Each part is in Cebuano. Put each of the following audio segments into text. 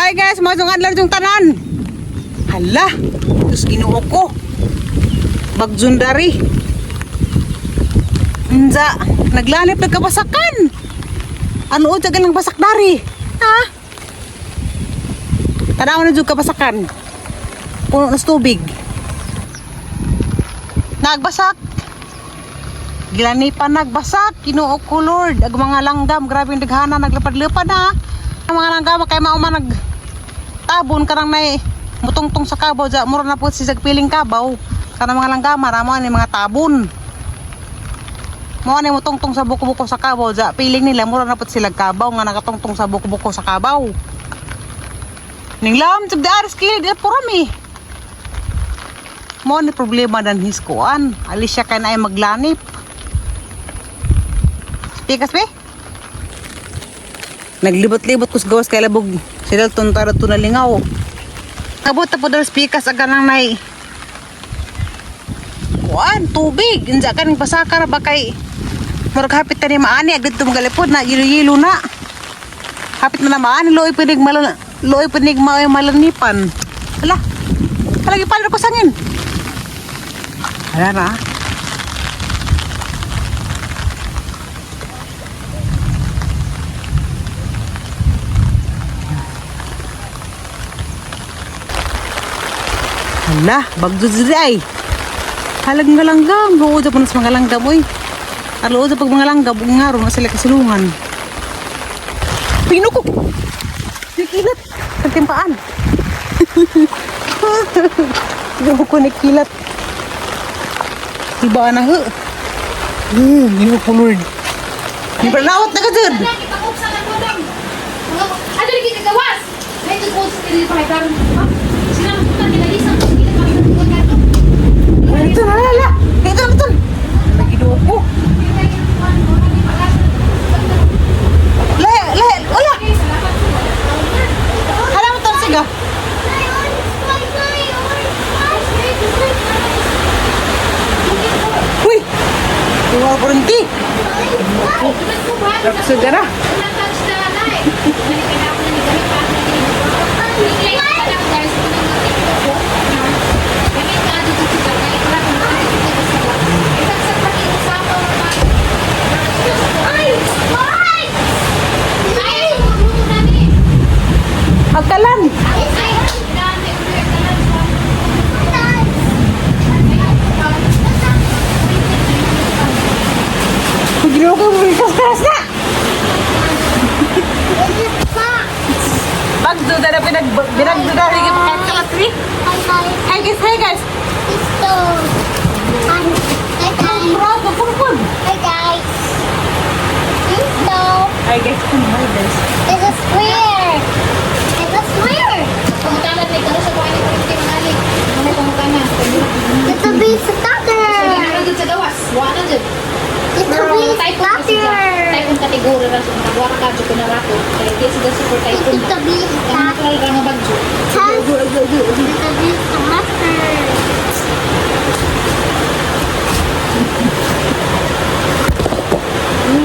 Hi guys, maayong adlaw yung tanan. Hala, Diyos, Ginoo ko. Bagjun dari. Unsa, naglanip nagkabasakan. Ano unsa ganang basak dari? Ha? Tanaw na jud kabasakan. Puno na sa tubig. Nagbasak. Gilanipan nagbasak, Ginoo ko Lord. Ag mga langgam, grabe ang daghana, naglapad-lapad ha. Ang mga langgam kay mao man nag tabon karang nay mutungtong sa kabaw ja mura na po si piling kabaw kanang mga langgama ra mo ni mga tabon. Mao ni mutungtong sa buko-buko sa kabaw ja piling nila mura na po sila kabaw nga nakatungtong sa buko-buko sa kabaw. Ninglam jud aris kilid di purami. Mo ni problema dan hiskuan. Alis siya kay naay maglanip. Pikas be? Naglibot-libot ko sa gawas kay labog. Si Dalton tara to nalingaw. Abot na po dal pikas aga nang nay. Kuan, tubig. Inja ka ning pasaka ra ba kay murag hapit ta ni maani agad dito magalipod na yelo-yelo na. Hapit na na maani luoy pinig malan luoy pinig maoy malanipan. Hala. Hala gipalro ko sangin. Hala na. Hala, bagdo diri ay. Halag nga langgam, luod pa na sa mga langgam oy. Luod pag mga langgam, ug nga ron na sila kasilungan. Pino ko. Nikilat sa timpaan. Ginoo ko nikilat. Iba na ho. Ginoo ko Lord. Di ba lawat na ka dyan? Ano lagi kagawas? May tugod sa kilo pa karon. Sila mo putan kinalisan ko kita pa tugod kato. Ito na, lala. Ito na, ito. Ginoo ko. Lahi, lahi, wala. Hala mo to, siga. Uy! Tuwa ko rin ti. Suga na. Agkalan. Ginoo ko, kas na. Bagdo na pinag binagdo na rin yung pagkalat. Hi guys, hi guys. Bravo, purpun. Hi guys. Ito. Hi guys, hi guys. It's a square. It's a square. It's a big stutter. It's a big stutter. Typhoon kategori ra sa mga wara ka jud na rato kay di sila super typhoon. It's a big Ang stutter. natural ra nga bagyo. It's a big stutter.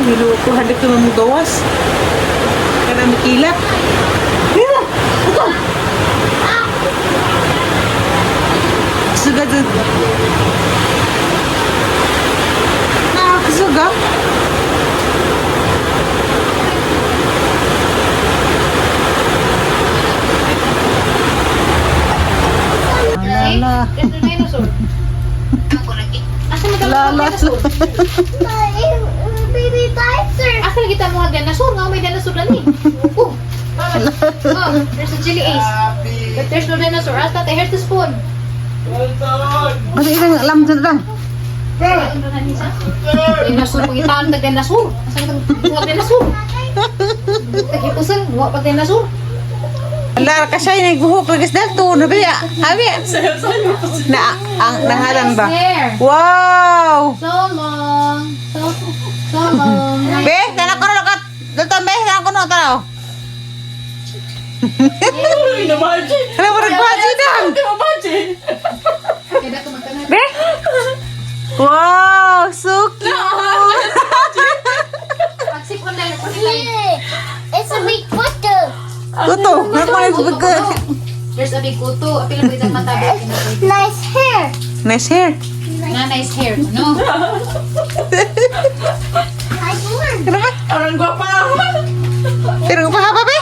Ginoo ko, halit ko ng gawas. Kaya mikilat. Mira! Ito! Suga dun. Nakakasuga. Lala. There's no dinosaur. Asa man Lala. ang dinosaur? Baby dinosaur. Asa lagi ta mga dinosaur nga may dinosaur na ni. Oh. Oh, there's a chili ace. But there's no dinosaur. Asa ta, here's the spoon. Ano ilang alam dyan lang? Ano na ni siya? Dinosaur pangitaan tag dinosaur. Asa man tag dinosaur? Tagipusan, wa pa dinosaur. Lara ka siya, nagbuhok lagi sa dalto. Nabi, abi. Na, ang nahalan ba? Hair. Wow! So long. So so long. Be, tanaw ko na kat. Dalton, be, tanaw ko na, tanaw. Hala, parang baji dang. Kaya ko magtanan. Be? Wow, so cute. Pagsip ko na Yeah. It's a big photo. Kuto. Nga ko Kuto, kuto. There's a big kuto. Apil mo itang mata. Nice hair. Nice hair. Na nice hair. No? Nice one. Ano ba? Parang gwapa. Pero pa ha, babe?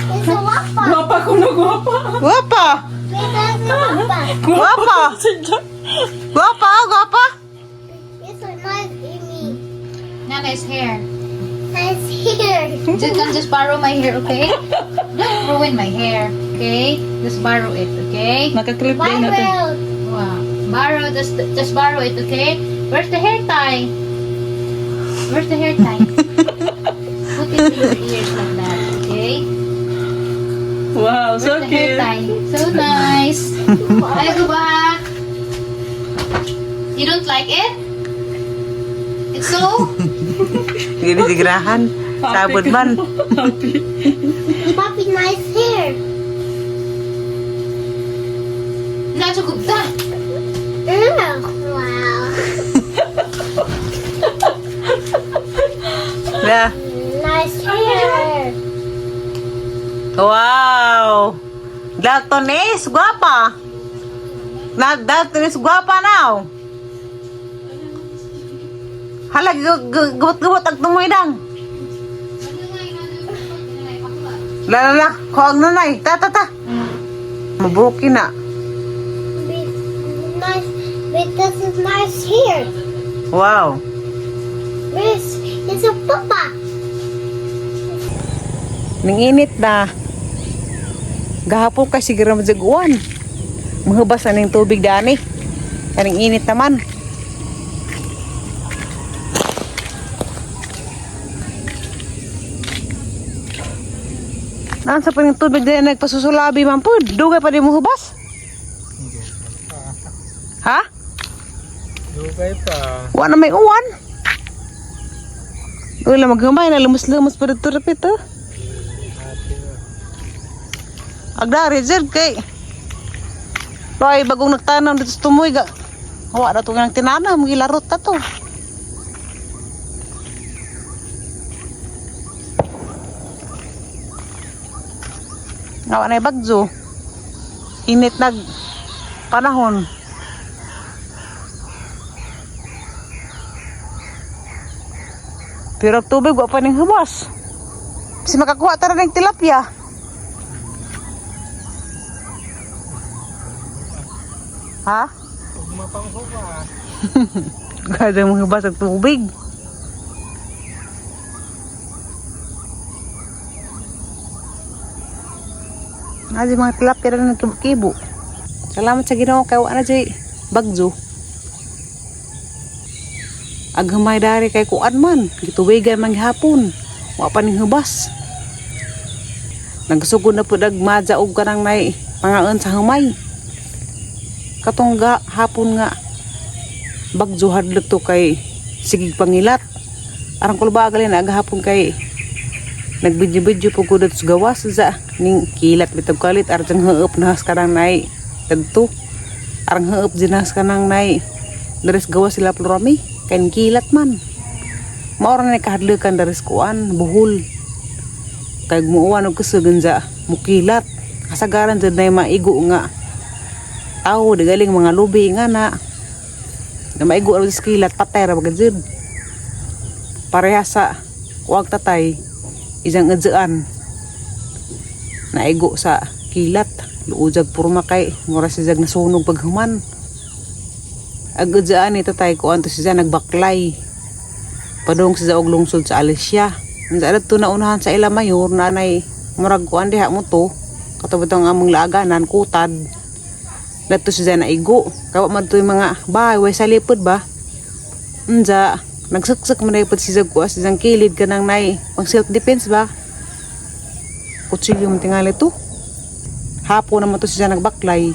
It's a wapa. Gwapa kuno gwapa. Guwapa. It's a wapa. Guwapa. Guwapa, guwapa. It's a nice Amy. Na nice hair. Nice hair. You can just borrow my hair, okay? Don't ruin my hair, okay? Just borrow it, okay? Nakaklip Why din natin. will Wow. Borrow, just borrow it, okay? Where's the hair tie? Where's the hair tie? Put it in your ears like that, okay? Wow, so Where's the hair cute. tie? So nice. Ay, go ba? You don't like it? It's so Hindi sigrahan. Sabod man. Happy. Puppy nice hair? Nasa gupta. Wow. Yeah. Nice hair. Wow. Dalton is guwapa. Na Dalton is guwapa now. Hala, gubot-gubot ang tumoy dang. La la la, kuang nanay. Ta ta ta. Mabuki na. Nice. But this is nice hair. Wow. This is a papa. Ning init na. Gahapon kay siguro mo uwan. Mahubas na ning tubig dani. Kaning init naman. Naan sa paning tubig dani nagpasusulabi man pud. Dugay pa di mo hubas. Ha? Dugay pa. Wa na may uwan. Wala maghumay na lumos-lumos pa dito rapit oh. Agdari jud kay Roy, bagong nagtanam dito sa tumoy ga. Wa na to nga tinanam, gilarot ta to. Ngawa na bagyo. Init nag panahon. Pero ang tubig wa pa ning hubas. Kasi makakuha ta na ng tilapia. Ha? Ugma pang huwas. Gada mo hubas ang tubig. Nga di mga tilapia na nagkibo-kibo. Salamat sa Ginoo kay wa na jay bagyo. Aghamay dari kay kuan man, gituwigan man gihapon. Wa pa ning hubas. Nagsugod na pud ag madya og kanang may pangaon sa humay. Katong ga hapon nga bagyo hadlok to kay sigig pangilat. Arang kulba gali na agahapon kay nagbidyo-bidyo po ko dito sa gawas sa ning kilat bitag kalit arang heup na kanang nay tagto arang heup dinas kanang nay daris gawas sila plurami kay ning kilat man maora na kahadlukan daris kuan buhol kay gumuuwan og kusugan sa mukilat kasagaran jud nay maigo nga tawo di galing mga lubi nga na na maigo ra sa kilat patay ra bagad jud pareha sa kuwag tatay isang edzaan naigo sa kilat luujag purma kay mura si jag nasunog paghuman ag edzaan ni tatay kuan to siya nagbaklay padung siya og lungsod sa Alicia. Unsa adto na unahan sa ila mayor na anay murag kuan diha mo to katubod ang among laaganan kutad dadto siya naigo kawa man to yung mga bahay way sa lipod ba. Unsa nagsuksok man na ipod si jag kuas siyang kilid kanang nay pang self defense ba, kutsilyo man tingali to. Hapon naman to siya nagbaklay.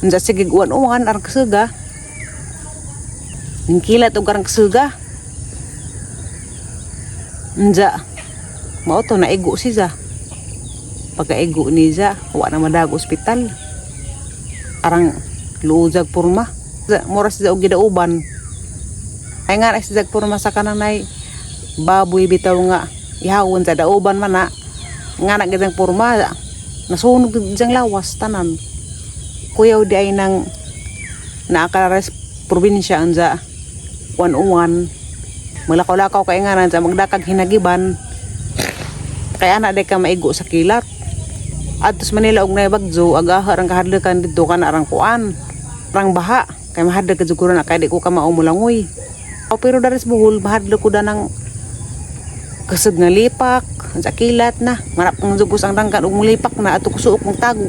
Unsa sige uwan-uwan arang kasuga ningkilat og arang kasuga. Unsa mao to naigo siya. Pagkaigo niya wa na madag ospital arang luujag purma. Mura siya og gidauban ay nga na siya purma sa kanang nay baboy bitaw nga ihawon sa dauban man na. Nga na gid ang porma. Nasunog gid siyang lawas tanan. Kuyaw di ay nang naakalares probinsya anza 101. Maglakaw-lakaw kay nga sa magdakag hinagiban. Kaya ana di ka maigo sa kilat. Adto sa Manila og nay bagyo, agaha rang kahadlokan didto kana rang kuan. Rang baha kay mahadlok ka siguro na kay di ko ka mao molangoy. O, pero dari sa Bohol, mahadlok ko da ng kusog nga lipak, sa kilat na. Marap kang jugos ang dangkan og lipak na ato kusuok mong tago.